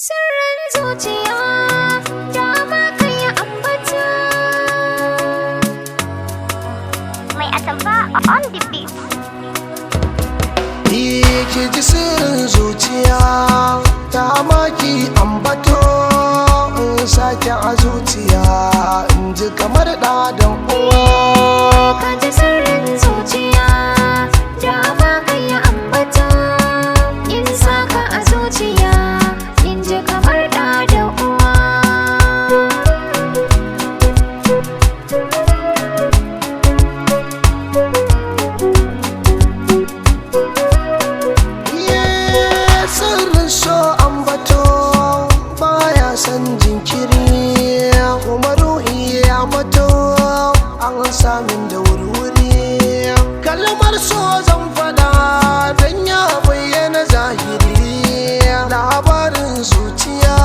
Sirrin zuciya dama kai ambata. Mai Atamfa on the beat. Ki ji sirrin zuciya ta maki ambato, in sake a zuciya in ji kamar ɗa da uwa. Ka